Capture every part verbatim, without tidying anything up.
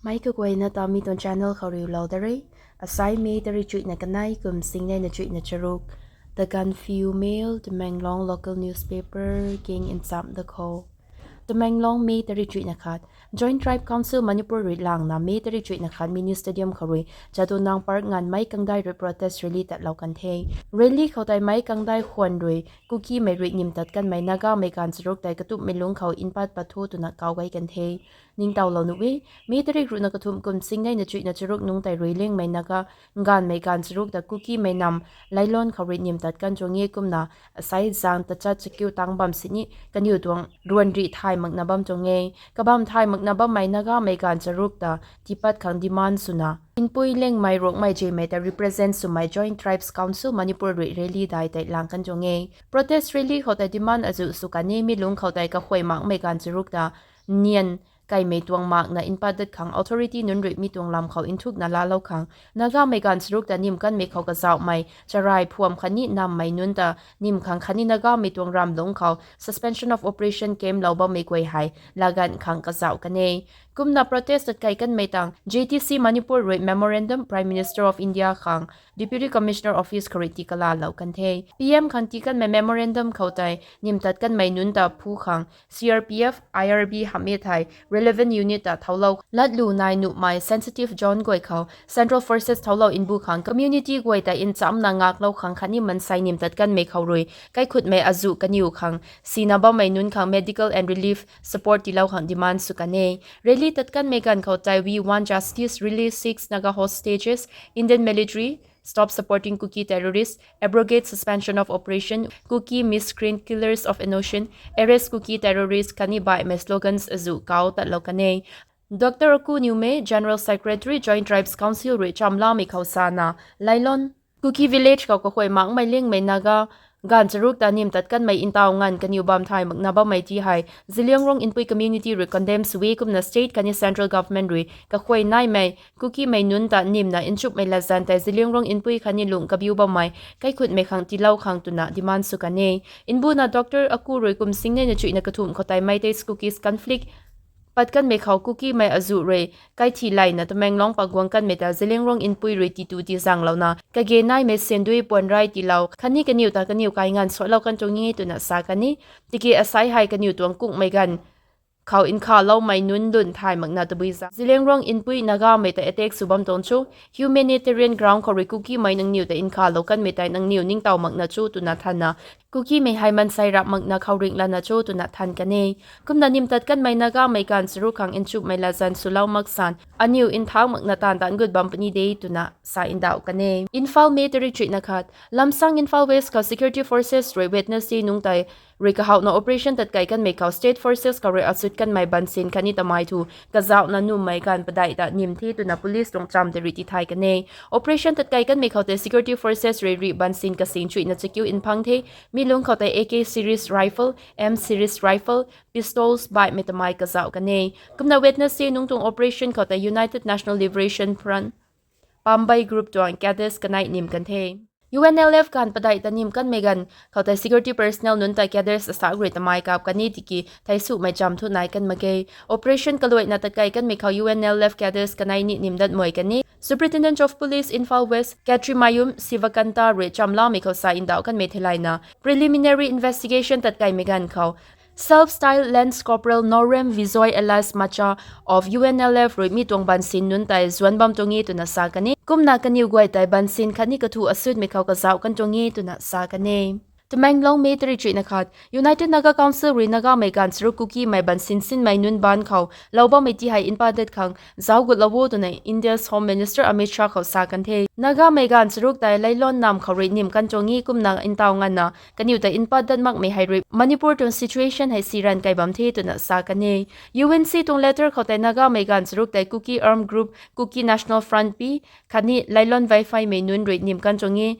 Meic kaguayna ta mi tuang channel khou riulou da re. Asai May tarik chuihna kanei kum singneina chuihna charuk. The Gaanphiu Mail, Tamenglong local newspaper, king nchamc da khou. Tamenglong, May tarik chuihna khat. Joint Tribe Council Manipur rui langna May tarik chuihna khat Mini Stadium khou rui Jadonang Park nganv meic kangdai rui protest rally tatlou kan the. Rally khou tei meic kangdai khwan rui Kukimei rui nim tat kanmei Nagamei gaanv charuk tei katumhmei lungc khou npat pat tho twna kau gay kan the. Ningtowlou nuh e, May tarik ruhna kathumh kum singneina chuihna charuk nungc tei rui Liangmei Naga gaanvmei gaanv charuk ta Kukimei nam Lailon khou rui nim tat kan tuang e kumna asai zaeng tachat chakiu tang bam sini kaniw tuang ruanrih thay makna bam tuang e. Kabam thay makna bammei Nagamei gaanv charuk ta tiipat khang demand swna Inpui, Liangmei, Rongmei, Zemei ta represent swmei Joint Tribes Council Manipur rui rally dai tei lang kan tuang e. Protest rally khou tei demand azuh sw kan e, mi lungc khou tei kakhuay makmei gaanv charuk ta nian kaimei tuang makna npat dat khang authority nunc rui mi tuang lam khou nthukna laalou khang Nagamei gaanv charuk ta nim kanmei khou kazauhmei charai phuam khatni nammei nunc ta nim khang khatni Nagamei tuang ramlungc khou Suspension of Operation camp lou bammei guay hei laaganv khang kazauh kan e. Kumna protest tat kei kanmei tang J T C Manipur rui memorandum Prime Minister of India khang Deputy Commissioner Office khou rui tii kalalou kan the. P M khang tii kanmei memorandum khou tei nim tat kanmei nunc ta phu khang C R P F, I R B hamh e thei relevant unit ta thoulou latlu nai nuhmei sensitive zone guay khou Central Forces thoulou nbu khang community guay ta nchamcna ngaklou khang khatni mansei nim tat kanmei khou rui kaikhutmei azuh kaniw khang sina bammei nunc khang medical and relief support tiilou khang demand sw kan e. Rally tat kanmei ganv khou tei We Want Justice, Release Six Naga Hostages, Indian Military, Stop Supporting Kuki Terrorists, Abrogate Suspension of Operation, Kuki Miscreant Killers of Innocent, Arrest Kuki Terrorists khatni baihmei slogans azuh kau tatlou kan e. Dr Aku Newmei, General Secretary, Joint Tribes Council rui chamlamei khou sana, Lailon Kuki Village khou kakhuay makmei Liangmei Naga gaanv charuk ta nim tat kanmei ntaw nganv kaniw bam thay makna bammei ti hei Zeliangrong Inpui community rui condemn sw e kumna state khatni central government rui kakhuay naimei Kukimei nunc ta nimna nchumhmei latzan tei Zeliangrong Inpui khatni lung kabiu bammei kaikhutmei khang tiilou khang twna demand sw kan e. Nbuna Dr Aku rui kum singneina chuihna kathumh khou tei Meiteis Kukis conflict pat kanmei khou Kukimei azuh rui kaithi layna Tamenglong pat guang kanmei ta Zeliangrong Inpui rui titu tizanglouna kage naimei sendui puanrai tiilou khatni kaniw ta kaniw kai nganv suatlou kan tuang e twna sa kan e. Tiki asai hei kaniw tuang kungmei ganv khou nkhaloumei nunc lun thay makna tabui za Zeliangrong Inpui Nagamei ta attack sw bam tuang cho, humanitarian ground khou rui Kukimei nangniw ta nkhalou kanmei tei nangniw ningtow makna cho twna thanna Kukimei hei mansei rap makna khouringh lana cho twna than kan e. Kumna nim tat kanmei Nagamei gaanv charuk khang nchumhmei latzan swlou mak san aniw nthak makna taanv taanc gut bam puni de twna sa ndauh kan e. Imphal, May tarik chuihna khat. Lamsang, Imphal West khou security forces rui Wednesday nungc tei rui kahouhna operation tat kei kanmei khou state forces khou rui asut kanmei bansin khatni tamei thu kazauhna nummei ganv padeih ta nim the twna police tuang cham tei rui tithay kan e. Operation tat kei kanmei khou tei security forces rui rih bansin kasing chuihna chakiu nphang the. Mi lungc khou tei A K series rifle, M series rifle, pistols baihmei tamei kazauh kan e. Kumna Wednesday nungc tuang operation khou tei United National Liberation Front, Pambei group tuang cadres kanei nim kan the. U N L F gaanv padeih ta nim kanmei ganv khou tei security personnel nunc ta cadres asak rui tamei kap kan e tiki thei sumei cham thu nai kan mak ge. Operation kaluaina tat kei kanmei khou U N L F cadres kanei ni nim dat mei kan e. Superintendent of Police Imphal West Katrimayum Sivakanta rui chamlamei khou sa ndauh kanmei theilayna preliminary investigation tat keimei ganv khou Self-styled Lance Corporal Norem Vizoy alias Macha of U N L F rui mi tuang bansin nunc tei zuanc bam tuang e twna sa kan e. Kumna kaniw guay tei bansin khatni kathu asutmei khou kazauh kan tuang e twna sa kan e. Tamenglong, May tarik chuihna khat. United Naga Council rui Nagamei gaanv charuk Kukimei bansin sinmei nunc baanc khou lou bammei ti hei npat dat khang zauc gutlou o twna India's Home Minister Amit Shah khou sa kan the. Nagamei gaanv charuk tei Lailon nam khou rui nim kan tuang e kumna ntaw nganvna kaniw ta npat dat makmei hei rui Manipur tuang situation hei si ranv kai bam the twna sa kan e. U N C tuang letter khou tei Nagamei gaanv charuk tei Kuki Armed Group, Kuki National Front P khatni Lailon Vaipheimei nunc rui nim kan tuang e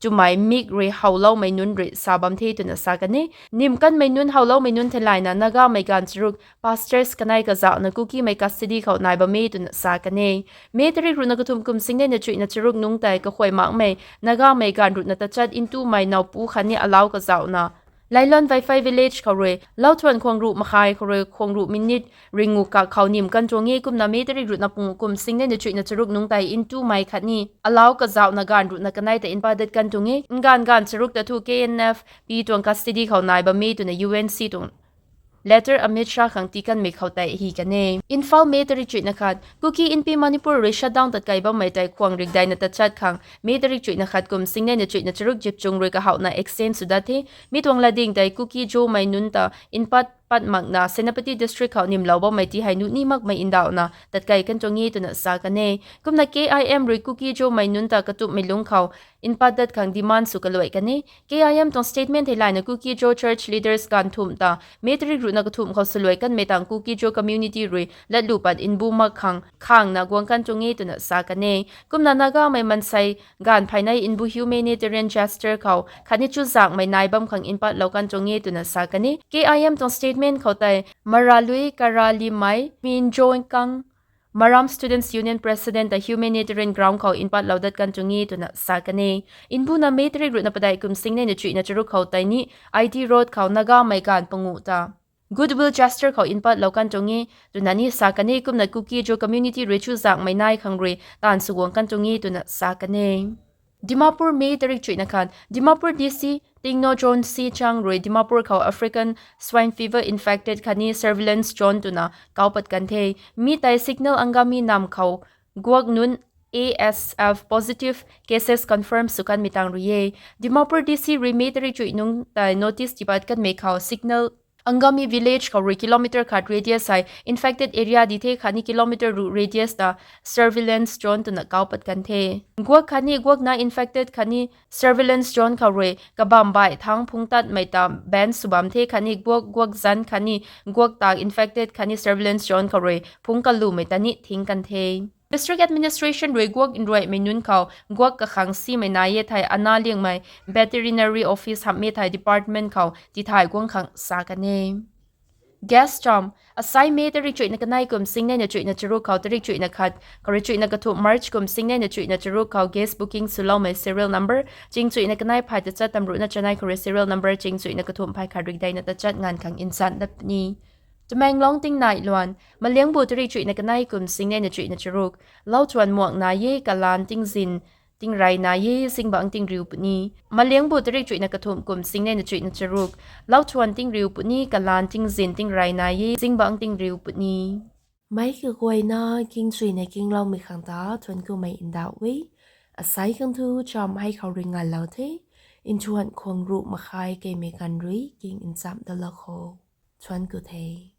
twmei mik rui howloumei nunc rui sa bam the twna sa kan e. Nim kanmei nunc howloumei nunc theilayna Nagamei gaanv charuk pastors kanei kazauhna Kukimei custody khou nai bam e twna sa kan e. May tarik ruhna kathumh kum singneina chuihna charuk nungc tei kakhuay makmei Nagamei gaanv ruhna tachat ntumei nowpu khatni alau kazauhna Lailon Vaifai village khou rui lauthuan khuang ruh makhai khou rui khuang ruh minute ringu kak khou nim kan tuang e. Kumna May tarik ruhna pungu kum singneina chuihna charuk nungc tei ntumei khatni alau kazauhna gaanv ruhna kanei ta npat dat kan tuang e. Nganv gaanv charuk ta thu K N F P tuang custody khou nai bam e twna U N C tuang letter Amit Shah khang tii kanmei khou tei hi kan e. Imphal, May tarik chuihna khat. Kuki Inpi Manipur rui shutdown tatkei bammei tei khuang rikdeina tachat khang May tarik chuihna khat kum singneina chuihna charuk zip chung rui kahouhna extend sw dat the. Mi tuang latdyng tei Kuki-Zomei nunc ta npat pat makna Senapati district khou nimlou bammei ti hei nuh ni makmei ndauhna tatkei kan tuang e twna sa kan e. Kumna K I M rui Kuki-Zomei nunc ta katumhmei lungc khou npat dat khang demand sw kaluai kan e. K I M tuang statement theilayna Kuki-Zo church leaders gaanv thumh ta May tarik ruhna kathumh khou swluai kanmei tang Kuki-Zo community rui latlu pat nbu mak khang khangna guang kan tuang e twna sa kan e. Kumna Nagamei mansei gaanv pheynei nbu humanitarian gesture khou khatni chuzaenghmei nai bam khang npatlou kan tuang e twna sa kan e. K I M tuang statement khou tei Maralui Karalimei Minjoikang, Maram Students Union President ta humanitarian ground khou npatlou dat kan tuang e twna sa kan e. Nbuna May tarik ruhna padeih kum singneina chuihna charuk khou tei ni I T Road khou Nagamei gaanv panguh ta goodwill gesture khou npatlou kan tuang e twna ni sa kan e. Kumna Kuki-Zo community rui chuzaenghmei nai khang rui taanv sw guang kan tuang e twna sa kan e. Dimapur, May tarik chuihna khat. Dimapur D C Tingno John C Chang rui Dimapur khou African swine fever infected khatni surveillance zone twna kaupat kan the. Mi tei Signal Angami nam khou guak nunc A S F positive cases confirm sw kanmei tang rui e. Dimapur D C rui May tarik chuih nungc tei notice tipat kanmei khou Signal Angami village khou rui kilometer khat radius hei infected area di the khatni kilometer ruh radius ta surveillance zone twna kaupat kan the. Guak khatni guakna infected khatni surveillance zone khou rui kabamv baih thangc phungc tatmei ta ban sw bam the khatni guak, guak zanc khatni guak tak infected khatni surveillance zone khou rui phungc kalumei ta ni thing kan the. District Administration rui guak nruaimei nunc khou guak kakhang simei nai e thei ana liangmei veterinary office hamh e thei department khou tithay guang khang sa kan e. Guest cham, asai May tarik chuihna kanei kum singneina chuihna charuk khou tarik chuihna khat khou rui chuihna kathumh March kum singneina chuihna charuk khou guest booking swloumei serial number ching chuihna kanei phay tachat tamruhna chanei khou rui serial number ching chuihna kathumh phay khat rikdeina tachat nganv khang nsan dat puni. Tamenglong tingnai luan, Maliangbu tarik chuihna kanei kum singneina chuihna charuk, lauchuan muak nai e, kalaan tingzin tingrey nai e, zingbangc tingriu puni. Maliangbu tarik chuihna kathumh kum singneina chuihna charuk, lauchuan tingriu puni, kalaan tingzin tingrey nai e, zingbangc tingriu puni. Meic kaguayna kingchuina kingloumei khang ta thuanc kumei ndauh e. Asai khang thu cham hei khou rui ngalou the. Nthuan khuang ruh makhai keimei ganv rui king nchamh dalou kho. Thuanc ku the.